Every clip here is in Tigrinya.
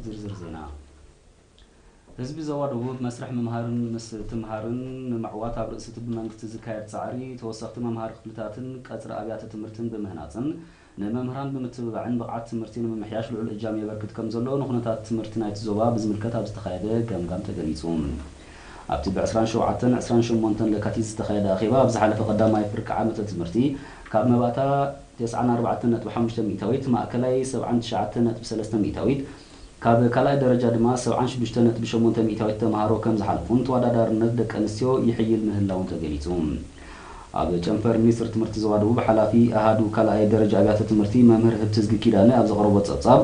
ዝርዝር ዜና። ህዝቢ ዞባ ደቡብ መስርሕ ምምሃርን ምስትምሃርን ንምዕዋት ኣብ ርእሲ እቲ ብመንግስቲ ዝካየድ ጻዕሪ፣ ተወሰኽቲ መምሃሪ ክፍልታትን ቀጽሪ ኣብያተ ትምህርትን ብምህናጽን ንመምህራን ብምትብባዕን ብቕዓት ትምህርቲ ንምምሕያሽ ልዑል እጃም የበርክት ከም ዘሎ ንኩነታት ትምህርቲ ናይቲ ዞባ ብዝምልከት ኣብ ዝተኻየደ ገምጋም ተገሊጹ። ኣብቲ ብ ዕስራን ሸውዓተን ዕስራን ሸሞንተን ለካቲት ዝተኻየደ ኣኼባ፣ ኣብ ዝሓለፈ ቀዳማይ ፍርቂ ዓመተ ትምህርቲ ካብ መባእታ ተስዓን ኣርባዕተን ነጥቢ ሓሙሽተ ሚእታዊት፣ ማእከላይ ሰብዓን ትሽዓተን ነጥቢ ሰለስተ ሚእታዊት፣ ካብ ካልኣይ ደረጃ ድማ ሰብዓን ሽዱሽተ ነጥቢ ሸሞንተ ሚእታዊት ተምሃሮ ከም ዝሓለፉን ተወዳዳርነት ደቂ ኣንስትዮ ይሕይል ምህላውን ተገሊጹ። ኣብ ጨንፈር ሚኒስትሪ ትምህርቲ ዞባ ደቡብ ሓላፊ ኣሃዱ ካልኣይ ደረጃ ኣብያተ ትምህርቲ መምህር ህብትዝጊ ኪዳነ ኣብ ዘቕረቦ ጸብጻብ፣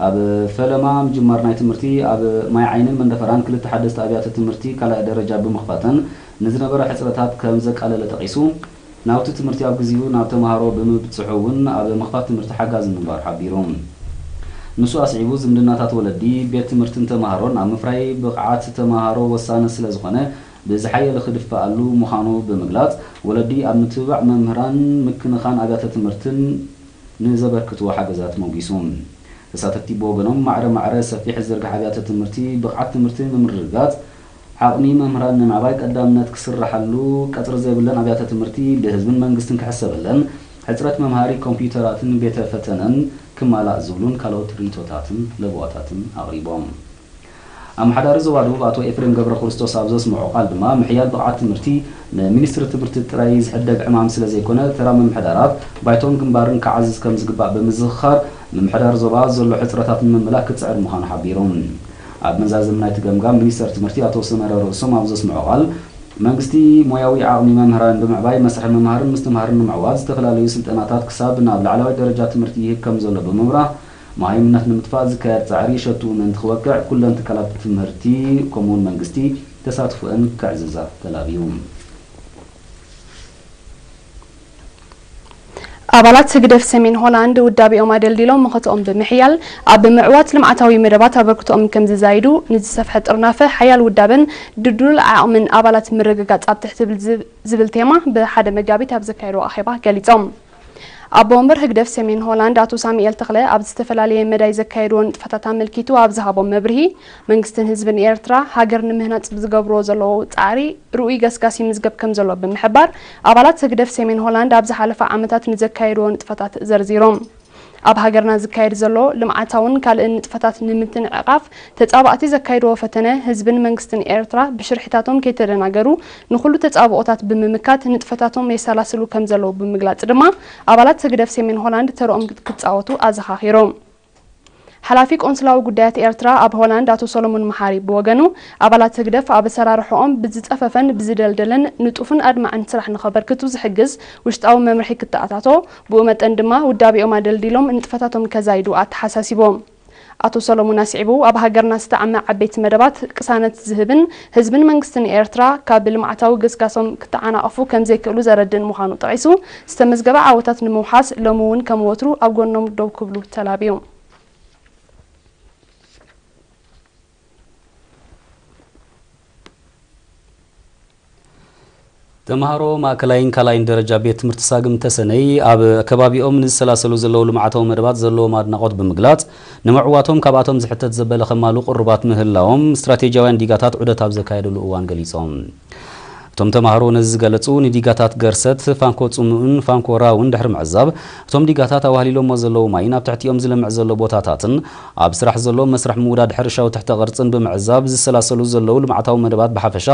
ኣብ ፈለማ ምጅማር ናይ ትምህርቲ ኣብ ማይ ዓይንን መንደፈራን ክልተ ሓደስቲ ኣብያተ ትምህርቲ ካልኣይ ደረጃ ብምኽፋተን ንዝነበረ ሕጽረታት ከም ዘቃለለ ጠቒሱ፣ ናውቲ ትምህርቲ ኣብ ግዜኡ ናብ ተምሃሮ ብምብጽሑ እውን ኣብ ምኽፋት ትምህርቲ ሓጋዚ ምንባሩ ሓቢሩ። ንሱ ኣስዒቡ፣ ዝምድናታት ወለዲ፣ ቤት ትምህርትን ተምሃሮን ኣብ ምፍራይ ብቕዓት ተምሃሮ ወሳኒ ስለ ዝኾነ ብዝሓየለ ክድፈኣሉ ምዃኑ ብምግላጽ፣ ወለዲ ኣብ ምትብባዕ መምህራን ምክንኻን ኣብያተ ትምህርትን ንዘበርክትዎ ሓገዛት ሞጊሱ። ተሳተፍቲ ብወገኖም፣ ማዕረ ማዕረ ሰፊሕ ዝርግሐ ኣብያተ ትምህርቲ ብቕዓት ትምህርቲ ንምርግጋጽ፣ ዓቕሚ መምህራን ንምዕባይ ቀዳምነት ክስርሓሉ፣ ቀጽሪ ዘይብለን ኣብያተ ትምህርቲ ብህዝብን መንግስትን ክሕሰበለን፣ ሕጽረት መምሃሪ ኮምፒውተራትን ቤተ ፈተነን ክማላእ ዝብሉን ካልኦት ርእይቶታትን ለበዋታትን ኣቕሪቦም። ኣመሓዳሪ ዞባ ደቡብ ኣቶ ኤፍሬም ገብረ ክርስቶስ ኣብ ዘስምዖ ቃል ድማ፣ ምሕያል ብቕዓት ትምህርቲ ንሚኒስትሪ ትምህርቲ ጥራይ ዝሕደግ ዕማም ስለ ዘይኮነ፣ ተራ ምምሕዳራት፣ ባይቶን ግንባርን ክዓዝዝ ከም ዝግባእ ብምዝኽኻር፣ ምምሕዳር ዞባ ዘሎ ሕጽረታት ንምምላእ ክጽዕር ምዃኑ ሓቢሩ። ኣብ መዛዘሚ ናይቲ ገምጋም፣ ሚኒስተር ትምህርቲ ኣቶ ሰመረ ርእሶም ኣብ ዘስምዖ ቃል፣ መንግስቲ ሞያዊ ዓቕሚ መምህራን ብምዕባይ፣ መስርሕ ምምሃርን ምስትምሃርን ንምዕዋት ዝተፈላለዩ ስልጠናታት ክሳብ ናብ ላዕለዋይ ደረጃ ትምህርቲ ይህብ ከም ዘሎ ብምብራህ፣ መሃይምነት ንምጥፋእ ዝካየድ ጻዕሪ ሸትኡ ምእንቲ ክወቅዕ፣ ኩለን ትካላት ትምህርቲ ከምኡውን መንግስቲ ተሳትፎአን ከዕዝዛ ተላብዩ። ኣባላት ህግደፍ ሰሜን ሆላንድ ውዳቤኦም ኣደልዲሎም መኸተኦም ብምሕያል ኣብ ምዕዋት ልምዓታዊ መደባት ኣበርክቶኦም ከም ዝዛይዱ ንዝሰፍሐ ጥርናፈ ሓያል ውዳበን ድልዱል ዓቕምን ኣባላት ምርግጋጽ ኣብ ትሕቲ ዝብል ቴማ ብሓደ መጋቢት ኣብ ዘካየድዎ ኣኼባ ገሊጾም። ኣቦ ወንበር ህግደፍ ሰሜን ሆላንድ ኣቶ ሳሙኤል ተኽለ ኣብ ዝተፈላለየ መዳይ ዘካየድዎ ንጥፈታት ኣመልኪቱ ኣብ ዝሃቦ መብርሂ፣ መንግስትን ህዝብን ኤርትራ ሃገር ንምህናጽ ብዝገብርዎ ዘለዉ ጻዕሪ ርኡይ ገስጋስ ይምዝገብ ከም ዘሎ ብምሕባር፣ ኣባላት ህግደፍ ሰሜን ሆላንድ ኣብ ዝሓለፈ ዓመታት ንዘካየድዎ ንጥፈታት ዘርዚሮም። ኣብ ሃገርና ዝካየድ ዘሎ ልምዓታውን ካልእን ንጥፈታት ንምትንዕቓፍ ተጻባእቲ ዘካየድዎ ፈተነ፣ ህዝብን መንግስትን ኤርትራ ብሽርሕታቶም ከይተደናገሩ ንኹሉ ተጻብኦታት ብምምካት ንጥፈታቶም የሰላስሉ ከም ዘለዉ ብምግላጽ ድማ፣ ኣባላት ህግደፍ ሰሜን ሆላንድ ተርኦም ክጻወቱ ኣዘኻኺሮም። ሓላፊ ቆንስላዊ ጉዳያት ኤርትራ ኣብ ሆላንድ ኣቶ ሰሎሞን መሓሪ ብወገኑ፣ ኣባላት ህግደፍ ኣብ ኣሰራርሕኦም ብዝጸፈፈን ብዝደልደለን ንጡፍን ኣድማዕን ስራሕ ንኸበርክቱ ዝሕግዝ ውሽጣዊ መምርሒ ክተኣታቶ፣ ብኡ መጠን ድማ ውዳቤኦም ኣደልዲሎም ንጥፈታቶም ከዛይዱ ኣተሓሳሲቦም። ኣቶ ሰሎሞን ኣስዒቡ፣ ኣብ ሃገርና ዝተዓመ ዓበይቲ መደባት ቅሳነት ዝህብን ህዝብን መንግስትን ኤርትራ ካብ ልምዓታዊ ገስጋሶም ክተዓናቐፉ ከም ዘይክእሉ ዘረድእ ምዃኑ ጠቒሱ፣ ዝተመዝገበ ዓወታት ንምውሓስ ሎሚ እውን ከም ወትሩ ኣብ ጎኖም ደው ክብሉ ተላብዩ። ተምሃሮ ማእከላይን ካልኣይን ደረጃ ቤት ትምህርቲ ሳግም ተሰነይ ኣብ ከባቢኦም ንዝሰላሰሉ ዘለዉ ልምዓታዊ መደባት ዘለዎም ኣድናቖት ብምግላጽ፣ ንምዕዋቶም ካብኣቶም ዝሕተት ዘበለ ከማሉ ቅሩባት ምህላዎም ስትራቴጂያውያን ዲጋታት ዑደት ኣብ ዘካየድሉ እዋን ገሊጾም። እቶም ተምሃሮ ነዚ ዝገለጹ ንዲጋታት ገርሰት፣ ፋንኮ ጽሙእን ፋንኮ ራውን ድሕሪ ምዕዛብ፣ እቶም ዲጋታት ኣዋህሊሎሞ ዘለዉ ማይን ኣብ ትሕቲኦም ዝለምዕ ዘሎ ቦታታትን ኣብ ስራሕ ዘሎ መስርሕ ምውዳድ ሕርሻዊ ትሕተ ቅርጽን ብምዕዛብ ዝሰላሰሉ ዘለዉ ልምዓታዊ መደባት ብሓፈሻ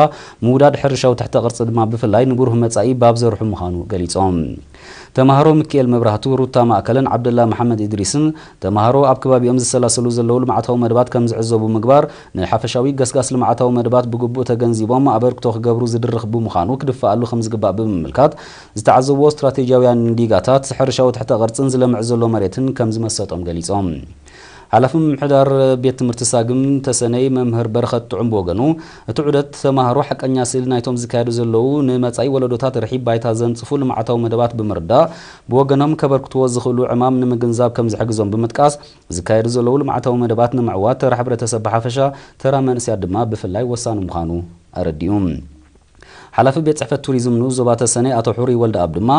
ምውዳድ ሕርሻዊ ትሕተ ቅርጺ ድማ ብፍላይ ንብሩህ መጻኢ ባብ ዘርሑ ምዃኑ ገሊጾም። ተምሃሮ ሚካኤል መብራህቱ፣ ሩታ ማእከለን ዓብደላ መሓመድ ኢድሪስን ተምሃሮ ኣብ ከባቢኦም ዝሰላሰሉ ዘለዉ ልምዓታዊ መደባት ከም ዝዕዘቡ ምግባር ንሓፈሻዊ ገስጋስ ልምዓታዊ መደባት ብግቡእ ተገንዚቦም ኣበርክቶ ክገብሩ ዝድርኽ ብምዃኑ ክድፈኣሉ ከም ዝግባእ ብምምልካት ዝተዓዘብዎ ስትራቴጂያውያን ዲጋታት ሕርሻዊ ትሕተ ቅርጽን ዝለምዕ ዘሎ መሬትን ከም ዝመሰጦም ገሊጾም። ሓላፊ ምምሕዳር ቤት ትምህርቲ ሳግም ተሰነይ መምህር በረኸት ጥዑም ብወገኑ፣ እቲ ዑደት ተምሃሮ ሓቀኛ ስእሊ ናይቶም ዝካየዱ ዘለዉ ንመጻኢ ወለዶታት ርሒብ ባይታ ዘንጽፉ ልምዓታዊ መደባት ብምርዳእ፣ ብወገኖም ከበርክትዎ ዝኽእሉ ዕማም ንምግንዛብ ከም ዝሕግዞም ብምጥቃስ፣ ዝካየዱ ዘለዉ ልምዓታዊ መደባት ንምዕዋት ተራ ሕብረተሰብ ብሓፈሻ፣ ተራ መንእሰያት ድማ ብፍላይ ወሳኒ ምዃኑ ኣረዲኡ። ሓላፊ ቤት ጽሕፈት ቱሪዝም ንኡስ ዞባ ተሰነይ ኣቶ ሑሪ ወልደኣብ ድማ፣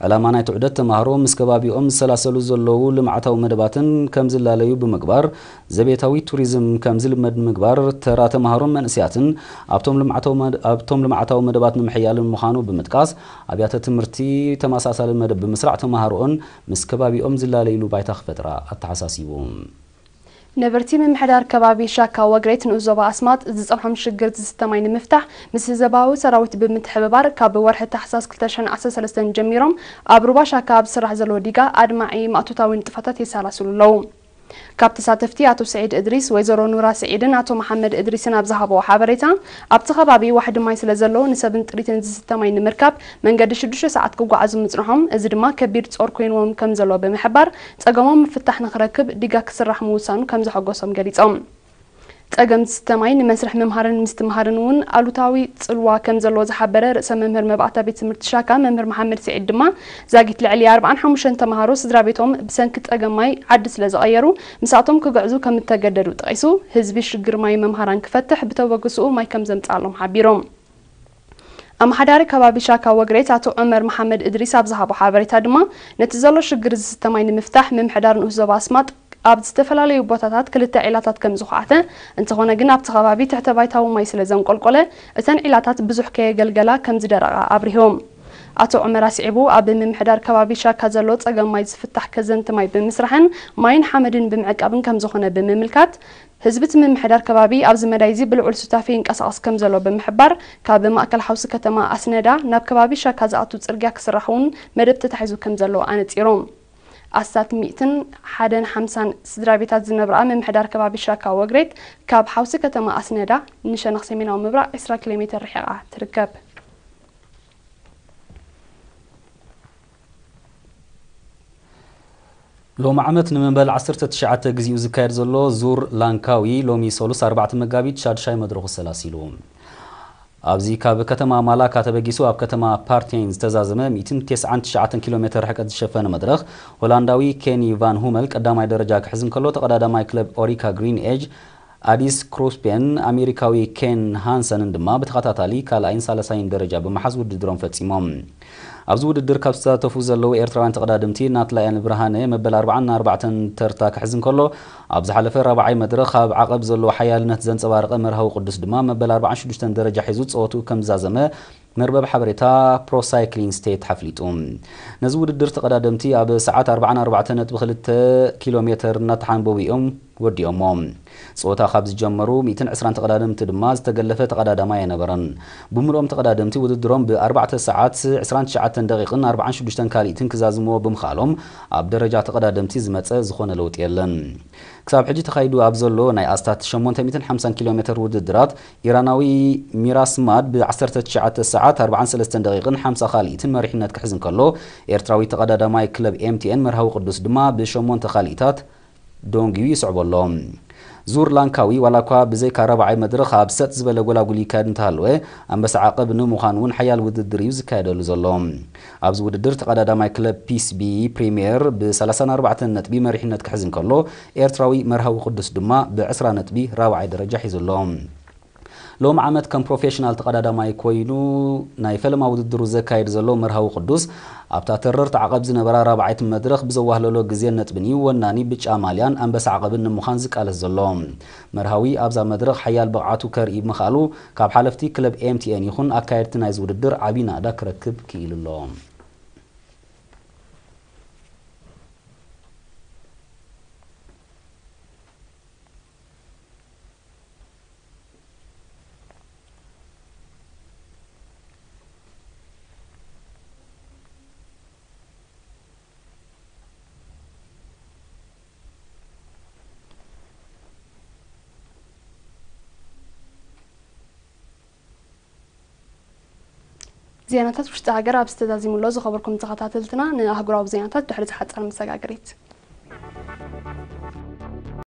ዕላማ ናይቲ ዑደት ተማሃሮ ምስ ከባቢኦም ዝሰላሰሉ ዘለዉ ልምዓታዊ መደባትን ከም ዝላለዩ ብምግባር፣ ዘቤታዊ ቱሪዝም ከም ዝልመድ ምግባር፣ ተራ ተማሃሮን መንእሰያትን ኣብቶም ልምዓታዊ መድ-፣ ኣብቶም ልምዓታዊ መደባት ንምሕያልን ምዃኑ ብምጥቃስ፣ ኣብያተ ትምህርቲ ተመሳሳሊ መደብ ብምስራዕ ተማሃሮኦን ምስ ከባቢኦም ዝላለይሉ ባይታ ክፈጥራ ኣተሓሳሲቡ። ነበርቲ ምምሕዳር ከባቢ ሻካ ወግሬት ንኡስ ዞባ ኣስማጥ ዝጸንሖም ሽግር ዝስተ ማይ ንምፍታሕ ምስ ህዝባዊ ሰራዊት ብምትሕብባር ካብ ወርሒ ታሕሳስ ክልተ ሽሕን ዓሰርተ ሰለስተን ጀሚሮም ኣብ ሩባ ሻካ ኣብ ዝስራሕ ዘሎ ዲጋ ኣድማዒ ማእቶታዊ ንጥፈታት የሰላስሉ ኣለዉ። ካብ ተሳተፍቲ ኣቶ ስዒድ እድሪስ፣ ወይዘሮ ኑራ ስዒድን ኣቶ መሓመድ እድሪስን ኣብ ዝሃብዎ ሓበሬታ፣ ኣብቲ ከባቢ ዋሕዲ ማይ ስለ ዘለዉ ንሰብን ጥሪትን ዝስተ ማይ ንምርካብ መንገዲ ሽዱሽተ ሰዓት ክጓዓዙ ምጽንሖም፣ እዚ ድማ ከቢድ ጾር ኮይንዎም ከም ዘሎ ብምሕባር፣ ጸገሞም ምፍታሕ ንኽረክብ ዲጋ ክስራሕ ምውሳኑ ከም ዘሐጎሶም ገሊጾም። ጸገም ዝስተ ማይ ንመስርሕ ምምሃርን ምስትምሃርን እውን ኣሉታዊ ጽልዋ ከም ዘለዎ ዝሓበረ ርእሰ መምህር መባእታ ቤት ትምህርቲ ሻካ መምህር መሓመድ ስዒድ ድማ፣ ዛጊት ልዕሊ ኣርብዓን ሓሙሽተን ተምሃሮ ስድራ ቤቶም ብሰንኪ ጸገም ማይ ዓዲ ስለ ዝቐየሩ፣ ምሳቶም ክግዕዙ ከም እተገደዱ ጠቒሱ፣ ህዝቢ ሽግር ማይ መምሃራን ክፈትሕ ብተበግስኡ ማይ ከም ዘምጽኣሎም ሓቢሮም። ኣመሓዳሪ ከባቢ ሻካ ወግሬት ኣቶ ዑመር መሓመድ እድሪስ ኣብ ዝሃቦ ሓበሬታ ድማ፣ ነቲ ዘሎ ሽግር ዝስተ ማይ ንምፍታሕ ምምሕዳር ንኡስ ዞባ ኣስማጥ ኣብ ዝተፈላለዩ ቦታታት ክልተ ዒላታት ከም ዝኹዓተ፣ እንተኾነ ግን ኣብቲ ከባቢ ትሕተ ባይታዊ ማይ ስለ ዘንቆልቆለ፣ እተን ዒላታት ብዙሕ ከየገልገላ ከም ዝደረቓ ኣብሪሆም። ኣቶ ዑመር ኣስዒቡ፣ ኣብ ምምሕዳር ከባቢ ሻካ ዘሎ ጸገም ማይ ዝፍታሕ ከዘንቲ ማይ ብምስራሕን ማይን ሓመድን ብምዕቃብን ከም ዝኾነ ብምምልካት፣ ህዝቢ እቲ ምምሕዳር ከባቢ ኣብዚ መዳይ እዚ ብልዑል ሱታፌ ይንቀሳቐስ ከም ዘሎ ብምሕባር፣ ካብ ማእከል ሓውሲ ከተማ ኣስነዳ ናብ ከባቢ ሻካ ዝኣቱ ጽርግያ ክስራሕ እውን መደብ ተታሒዙ ከም ዘሎ ኣነጺሮም። ኣስታት ሚእትን ሓደን ሓምሳን ስድራ ቤታት ዝነብራ ምምሕዳር ከባቢ ሻካ ወግሬት ካብ ሓውሲ ከተማ ኣስነዳ ንሸነኽ ሰሜናዊ ምብራቕ ዕስራ ኪሎ ሜትር ርሒቓ ትርከብ። ሎሚ ዓመት ንመበል ዓሰርተ ትሽዓተ ግዜኡ ዝካየድ ዘሎ ዙር ላንካዊ ሎሚ ሰሉስ ኣርባዕተ መጋቢት ሻድሻይ መድረኹ ሰላሲሉ። ኣብዚ ካብ ከተማ ማላካ ተበጊሱ ኣብ ከተማ ፓርቴን ዝተዛዘመ ሚእትን ተስዓን ትሽዓተን ኪሎ ሜትር ርሕቀት ዝሸፈነ መድረኽ፣ ሆላንዳዊ ኬኒ ቫን ሁመል ቀዳማይ ደረጃ ክሕዝ እንከሎ፣ ተቐዳዳማይ ክለብ ኦሪካ ግሪን ኤጅ ኣዲስ ክሩስፔን ኣሜሪካዊ ኬን ሃንሰንን ድማ ብተኸታታሊ ካልኣይን ሳልሳይን ደረጃ ብምሓዝ ውድድሮም ፈጺሞም። ኣብዚ ውድድር ካብ ዝተሳተፉ ዘለዉ ኤርትራውያን ተቐዳደምቲ ናትናኤል ብርሃነ መበል ኣርባዓን ኣርባዕተን ተርታ ክሕዝ እንከሎ፣ ኣብ ዝሓለፈ ራብዓይ መድረኽ ኣብ ዓቐብ ዘለዎ ሓያልነት ዘንጸባረቐ መርሃዊ ቅዱስ ድማ መበል ኣርባዓን ሽዱሽተን ደረጃ ሒዙ ጸወትኡ ከም ዝዛዘመ መርበብ ሓበሬታ ፕሮ ሳይክሊን ስቴት ሓፍሊጡ። ነዚ ውድድር ተቐዳደምቲ ኣብ ሰዓት ኣርባዓን ኣርባዕተን ነጥቢ ክልተ ኪሎ ሜትር እናተሓንበቡ እዮም ወዲኦሞ። ጸወታ ካብ ዝጀመሩ ሚእትን ዕስራን ተቐዳደምቲ ድማ ዝተገለፈ ተቐዳዳማይ ኣይነበረን። ብምልኦም ተቐዳደምቲ ውድድሮም ብኣርባዕተ ሰዓት ዕስራን ትሽዓተን ደቂቕን ኣርባዓን ሽዱሽተን ካልኢትን ክዛዝምዎ ብምኽኣሎም ኣብ ደረጃ ተቐዳደምቲ ዝመጸ ዝኾነ ለውጢ የለን። ክሳብ ሕጂ ተኻይዱ ኣብ ዘሎ ናይ ኣስታት ሸሞንተ ሚእትን ሓምሳን ኪሎ ሜትር ውድድራት፣ ኢራናዊ ሚራስማድ ብ ዓሰርተ ትሽዓተ ሰዓት ኣርባዓን ሰለስተን ደቂቕን ሓምሳ ካልኢትን መሪሕነት ክሕዝ እንከሎ፣ ኤርትራዊ ተቐዳዳማይ ክለብ ኤምቲኤን መርሃዊ ቅዱስ ድማ ብሸሞንተ ካልኢታት ዶንግዩ ይስዕቦ ኣሎ። ዙር ላንካዊ ዋላ እኳ ብዘይካ ራብዓይ መድረኽ ኣብ ሰጥ ዝበለ ጎላጉል ይካየድ እንተሃለወ፣ ኣንበሳ ዓቐብ ንምዃን እውን ሓያል ውድድር እዩ ዝካየደሉ ዘሎ። ኣብዚ ውድድር ተቐዳዳማይ ክለብ ፒስቢ ፕሪምየር ብ ሰላሳን ኣርባዕተን ነጥቢ መሪሕነት ክሕዝ እንከሎ፣ ኤርትራዊ መርሃዊ ቅዱስ ድማ ብ ዕስራ ነጥቢ ራብዓይ ደረጃ ሒዙ ኣሎ። ሎም ዓመት ከም ፕሮፌሽናል ተቐዳዳማይ ኮይኑ ናይ ፈለማ ውድድሩ ዘካየድ ዘሎ መርሃዊ ቅዱስ፣ ኣብታ ተረር ተዓቐብ ዝነበራ ራብዓይቲ መድረኽ ብዘዋህለሎ ግዜን ነጥብን እዩ ወናኒ ብጫ ማልያን ኣንበሳ ዓቐብን ንምዃን ዝቃለስ ዘሎ። መርሃዊ ኣብዛ መድረኽ ሓያል ብቕዓቱ ከርኢ ምኽኣሉ፣ ካብ ሓለፍቲ ክለብ ኤምቲኤን ይኹን ኣካየድቲ ናይዚ ውድድር ዓቢ ናእዳ ክረክብ ክኢሉ ኣሎ። ዜናታት ውሽጢ ሃገር ኣብ ዝተዛዚሙ ኣሎ። ዝኸበርኩም ተኸታተልትና፣ ንኣህጉራዊ ዜናታት ድሕሪ ዝሓጸረ መሰጋገሪት።